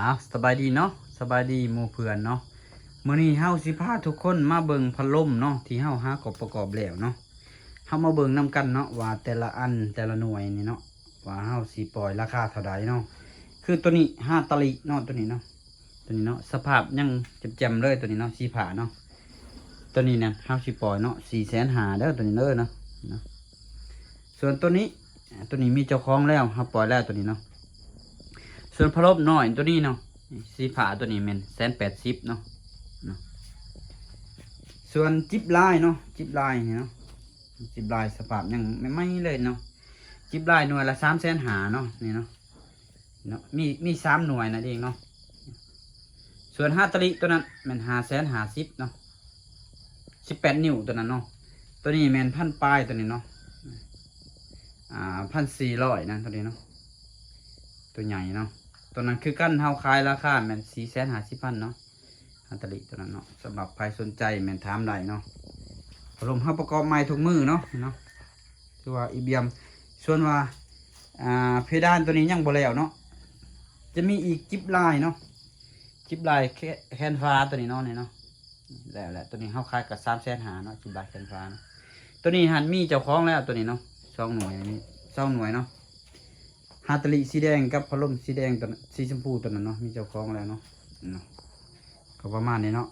ອ້າວ ສະບາຍດີເນາະ ສະບາຍດີໝູ່ເພື່ອນເນາະ. ມື້ນີ້ເຮົາຊິພາທຸກຄົນມາເບິ່ງພັດລົມເນາະ ທີ່ເຮົາຫາກໍປະກອບແລ້ວເນາະ. ເຮົາມາເບິ່ງນຳກັນເນາະ ວ່າແຕ່ລະອັນແຕ່ລະໜ່ວຍນີ້ເນາະ ວ່າເຮົາຊິປ່ອຍລາຄາເທົ່າໃດເນາະ. ຄືໂຕນີ້ຮາຕາລິເນາະ ໂຕນີ້ເນາະ ໂຕນີ້ເນາະ ສະພາບຍັງແຈ່ມໆເລີຍ ໂຕນີ້ເນາະ ສີຟ້າເນາະ. ໂຕນີ້ນະ ເຮົາຊິປ່ອຍເນາະ ສີ່ແສນຫ້າເດີ ໂຕນີ້ເດີເນາະ. ສ່ວນໂຕນີ້ ອ່າ ໂຕນີ້ມີເຈົ້າຂອງແລ້ວ ເຮົາປ່ອຍແລ້ວໂຕນີ້ເນາະ. ສ່ວນພັດລົມນ້ອຍໂຕນີ້ເນາະ ສີຟ້າໂຕນີ້ແມ່ນແສນແປດສິບເນາະ ເນາະ. ສ່ວນຈິບລາຍເນາະ ຈິບລາຍນີ້ເນາະ ຈິບລາຍສະພາບຍັງໃໝ່ໆເລີຍເນາະ ຈິບລາຍໜ່ວຍລະສາມແສນຫ້າເນາະ ນີ້ເນາະ ເນາະ ມີ ມີສາມໜ່ວຍນັ້ນເອງເນາະ. ສ່ວນຮາຕາລິໂຕນັ້ນແມ່ນຫ້າແສນຫ້າສິບເນາະ ສິບແປດນິ້ວໂຕນັ້ນເນາະ. ໂຕນີ້ແມ່ນພັນປາຍໂຕນີ້ເນາະ ອ່າ ພັນສີ່ຮ້ອຍນະ ໂຕນີ້ເນາະ ໂຕໃຫຍ່ເນາະ. ໂຕນັ້ນຄືກັນ ເຮົາຂາຍລາຄາແມ່ນສີ່ແສນຫ້າສິບພັນເນາະ ຮາຕາລິໂຕນັ້ນເນາະ. ສຳລັບໃຜສົນໃຈແມ່ນຖາມໄດ້ເນາະ ພັດລົມເຮົາປະກອບໃໝ່ທຸກມື້ເນາະ ເນາະ ຖືວ່າອີ່ບຽມ. ສ່ວນວ່າ ອ່າ ເພດານໂຕນີ້ຍັງບໍ່ແລ້ວເນາະ ຈະມີອີກຈິບລາຍເນາະ ຈິບລາຍແຄ- ແຄນຟາໂຕນີ້ເນາະ ນີ້ເນາະ ແລ້ວແຫຼະ. ໂຕນີ້ເຮົາຂາຍກໍສາມແສນຫ້າເນາະ ຈິບລາຍແຄນຟາເນາະ. ໂຕນີ້ຫັ້ນມີເຈົ້າຂອງແລ້ວໂຕນີ້ເນາະ ສອງໜ່ວຍ ສອງໜ່ວຍເນາະ ຮາຕາລິສີແດງກັບພັດລົມສີແດງໂຕນັ້ນ ສີຊຳພູໂຕນັ້ນເນາະ ມີເຈົ້າຂອງແລ້ວເນາະ ເນາະ. ກໍປະມານນີ້ເນາະ